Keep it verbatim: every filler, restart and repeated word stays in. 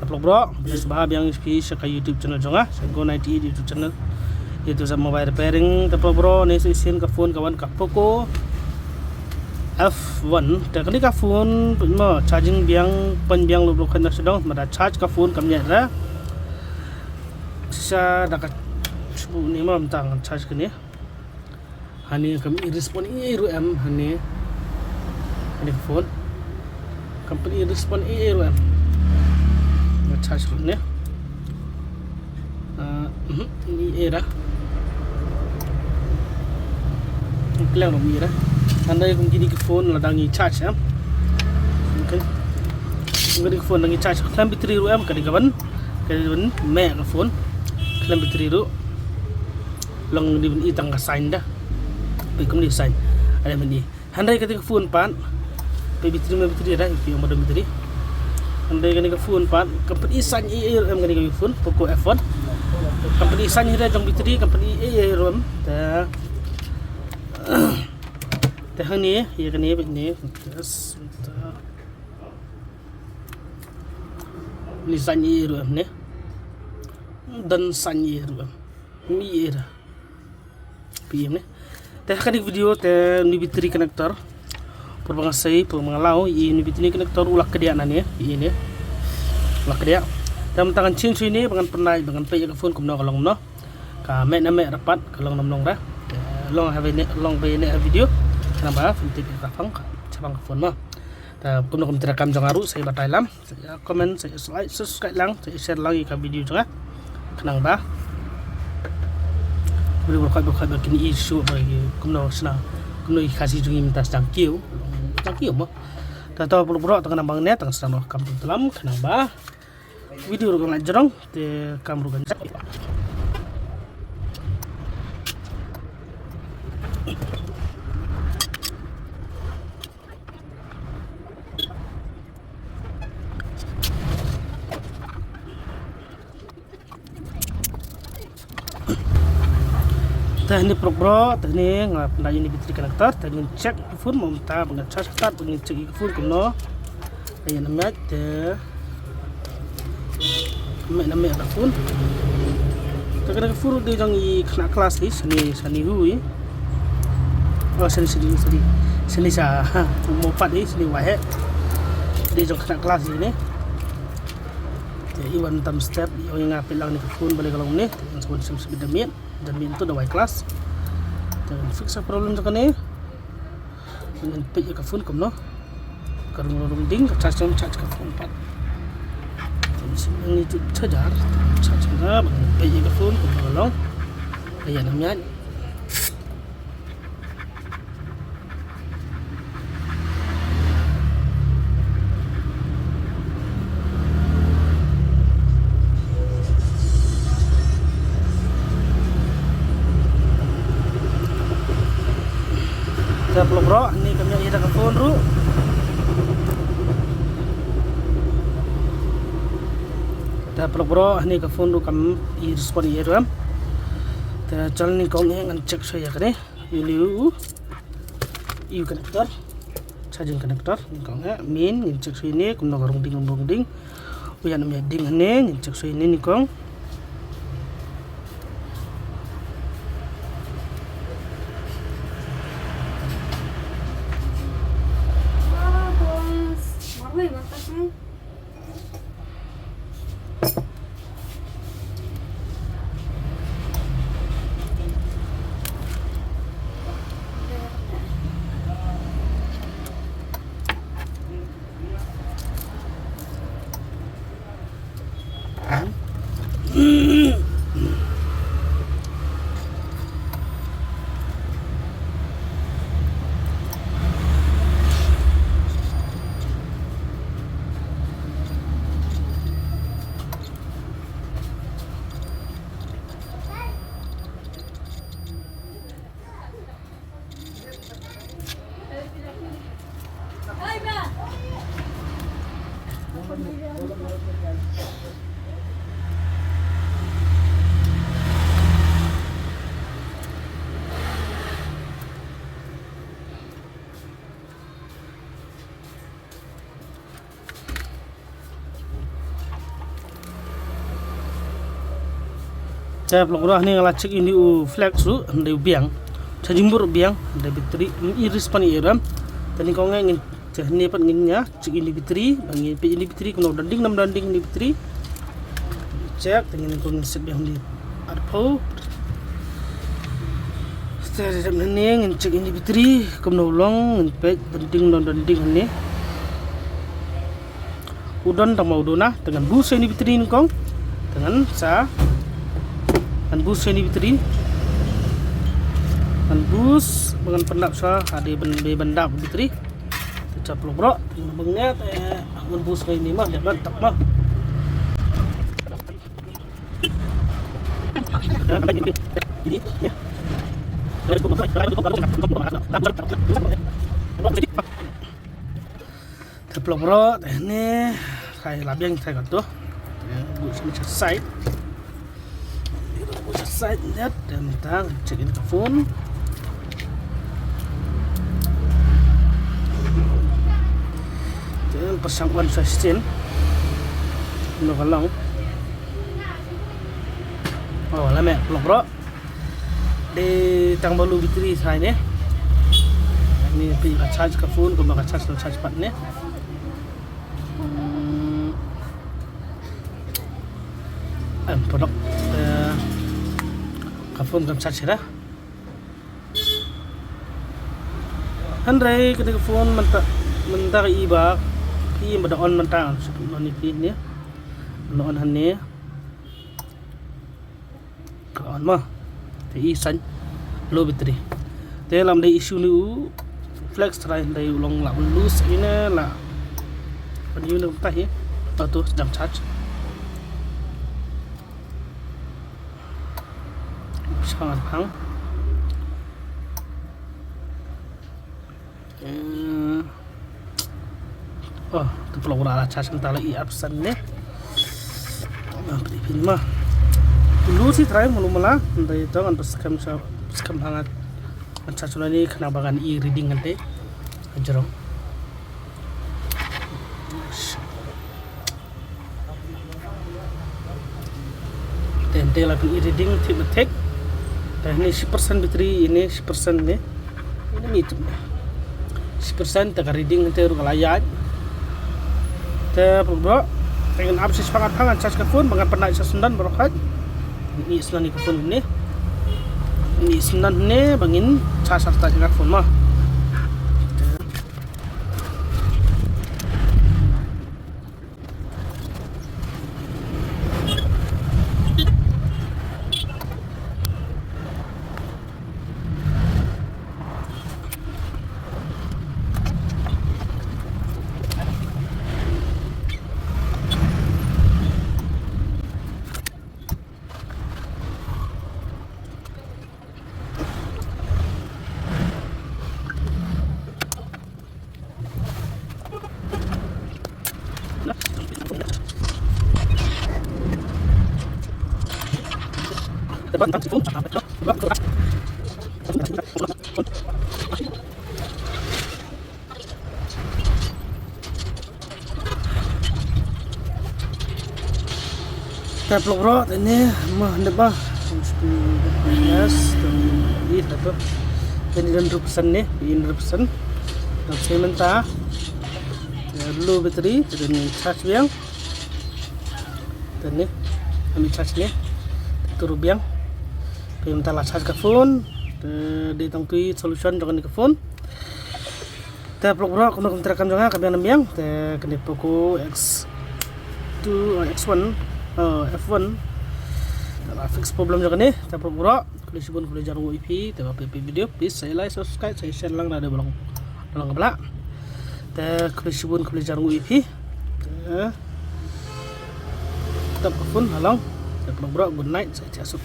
Paralok bro, best ba biang phi sha ka YouTube channel jong nga, sha Go ninety-eight YouTube channel. Ïa tu sa mobile repairing. Te paralok bro, ne sa shisien ka phone ka wan ka Poco F one. Te kane ka phone mo charging biang, pan biang, lok lok kane sa dong, ma da charge ka phone kam ïaid re. Sa da ka shu ni mo mynta ngan charge kane. Hani kam i respond ei ei ruh em hani. Hani phone kam pyn i respond ei ei ruh em. Nga charge ruh ne. Ah, mhm, ni ei ei da. Khlem ruh ni ei ei da. Hynrei kum kine ki phone lada ngi charge em. Okay. Kum kine ki phone lada ngi charge khlem battery ruh em, ka dei ka ban, ka dei ka ban meh ka phone. Khlem battery ruh. Long dei ban i tang ka sign da. Peit kumne sign. Ada ban i. Hynrei kane ka phone pat, peit battery, meh battery da, peit ong ba don battery. Hynrei kane ka phone pat, kam pyn i sign ei ei ruh em kane ka phone, Poco F one. Kam pyn i sign hi da jong battery, kam pyn i ei ei ruh em. Te, te hangne, ïa kane, peit ne. Yes. Te. Ni sign ei ei ruh em ne. Don sign ei ei ruh em. Ni ei ei da. Peit ne. Te ha kane ka video te une u battery connector. Por ba nga sei, por ba nga law, ïa une u battery connector u la kdiah nangne, ïa ne. U la kdiah. Te mynta ngan change ïa ne, ba ngan pynlait, ba ngan peit ïa ka phone kumno ka long kumno. Ka meh ne meh re pat, ka long ne em long re. Te long ha ba ïa ne, long ba ïa ne ha video. Khnang ba phin tip ïa ka phone, ka shaphang ka phone mo. Te kumno kumta ka kam jong nga ruh, sa ïa batai lang. Sa ïa comment, sa ïa like, subscribe lang, sa ïa share lang ïa ka video jong nga. Khnang ba bri bri khot bri khot ba kin i shuh ba ïa kumno shna, kumno i Khasi jong ngi mynta sdang kiew, sdang kiew mo. Te to bri bri tang nang bang ne tang sdang noh kam pyntylam khnang ba video ruh kan la jrong te kam ruh kan jrong. Te hangne paralok bro, te hangne nga pynlait ïa une u battery connector, te ngin check ïa ka phone, mynta ba nga charge start ba ngin check ïa ka phone kumno. Ïa na mic te meh na meh ka phone. Te kane ka phone dei jong i khynnah klas hi, shane, shane hu i. Oh, shane, shane, shane. Shane sha, mo pat i, shane waheh. Dei jong khynnah klas hi ne. Te i wan tam step, i ong ïa nga peit lang ne ka phone balei ka long ne. Te ngan sa wan sim sim da miet, da miet to da wai klas. Te ngan fix ïa ka problem jong kane. Ngan peit ïa ka phone kumno. Ka rung rung ding, ka charge, charge ka phone pat. Te ngan sim ïa une u charger, charge nga, ngan peit ïa ka phone kumno ka long. Ka ïa na miat. Te paralok bro, hangne kam ïa ïa da ka phone ruh. Te paralok bro, hangne ka phone ruh kam i respond ïa ruh em. Te chal nyngkong eh ngan check shuwa ïa kane. Ïa une u, ïa u connector, charging connector, nyngkong eh, main, ngin check shuwa ïa une, kumno ka rung ding, rung ding. U ïa na miat ding hangne, ngin check shuwa ïa une nyngkong. Te paralok bro, hangne nga la check ïa une u flex ruh, hynrei u biang. Charging board u biang, hynrei battery, mm, i respond i ram. Te nyngkong ngin, te hangne pat ngin ïa check ïa une u battery, ba ngin peit ïa une u battery kumno don ding, nam don ding une u battery. Check, te ngin nyngkong ngin set biang une u arphew. Te dep hangne ngin check ïa une u battery kumno u long, ngin peit don ding, nam don ding hangne. U don tang ma u duna, te ngan boost ïa une u battery nyngkong. Te ngan sa, ngan boost ïa une u battery. Ngan boost, ba ngan pyndap sa, ha dei ban, dei ban dap battery. Te sa paralok bro, te ngan bang ne, te ngan boost ïa une ma, dep ban tak ma. Te paralok bro, te ne, trai la biang trai kato. Te, bu sini sa side. Bu sa side, te mynta check ïa ka phone. Te, pasang wan sa sien. No ka long. Oh, la meh, paralok bro. Dei tang ba low battery sa ine. Ine phi ka charge ka phone, kumba ka charge, ka charge pat ne. Hmm. Em, paralok. Eh, ka phone kam charge ïa. Hynrei kane ka phone mynta, mynta ka i ba, i ba da on mynta, on ïa phi ne. Da on hangne. Ka on ma. Te i saiñ low battery. Te lam dei issue une u flex trai dei u long la loose ine la. Ban ïa une mynta hi. Auto jam charge. Shang phang. Eh. Oh, te paralok bro, la charge mynta la i ar percent ne. Ah, phi phin ma. Lu shi trai mulu mala, hynrei to ngan pyrshang sa, pyrshang hangat. Ngan charge lane khnang ba ngan i reading hangtei. Hajrong. Te, te la pyn-i reading thik ba thik. Te hangne shi percent battery, ine shi percent ne. Ine miet. Shi percent te ka reading te ruh ka la ïaid. Te paralok bro, te ngan ap shi shipang arphew ngan charge ka phone ba ngan pyndait sha syndon baroh khat. Ngi snan ïa ka phone ne. Ngi snan ne ba ngin charge artat ïa ka phone ma. Te paralok bro, te ne, ma, ne ba. Yes, te ne, i, te to. Te ne, hundred percent ne, i, hundred percent. Te ne, mynta. Te low battery, te ne, charge biang. Te ne, ami charge ne. Te ruh biang. Te mynta la charge ka phone. Te dei tang tu i solution jong kane ka phone. Te paralok bro, kumno kumta kam jong nga, ka biang nam biang. Te kane Poco X two, oh, X one, oh, F one. Te la fix problem jong kane. Te paralok bro, khublei shibun, khublei jar nguh ïa phi. Te ba phi phi video, please sa like, subscribe, sa share lang da ba long, long ba la. Te khublei shibun, khublei jar nguh ïa phi. Te tap ka phone halong. Te paralok bro, good night, sa ïa suk.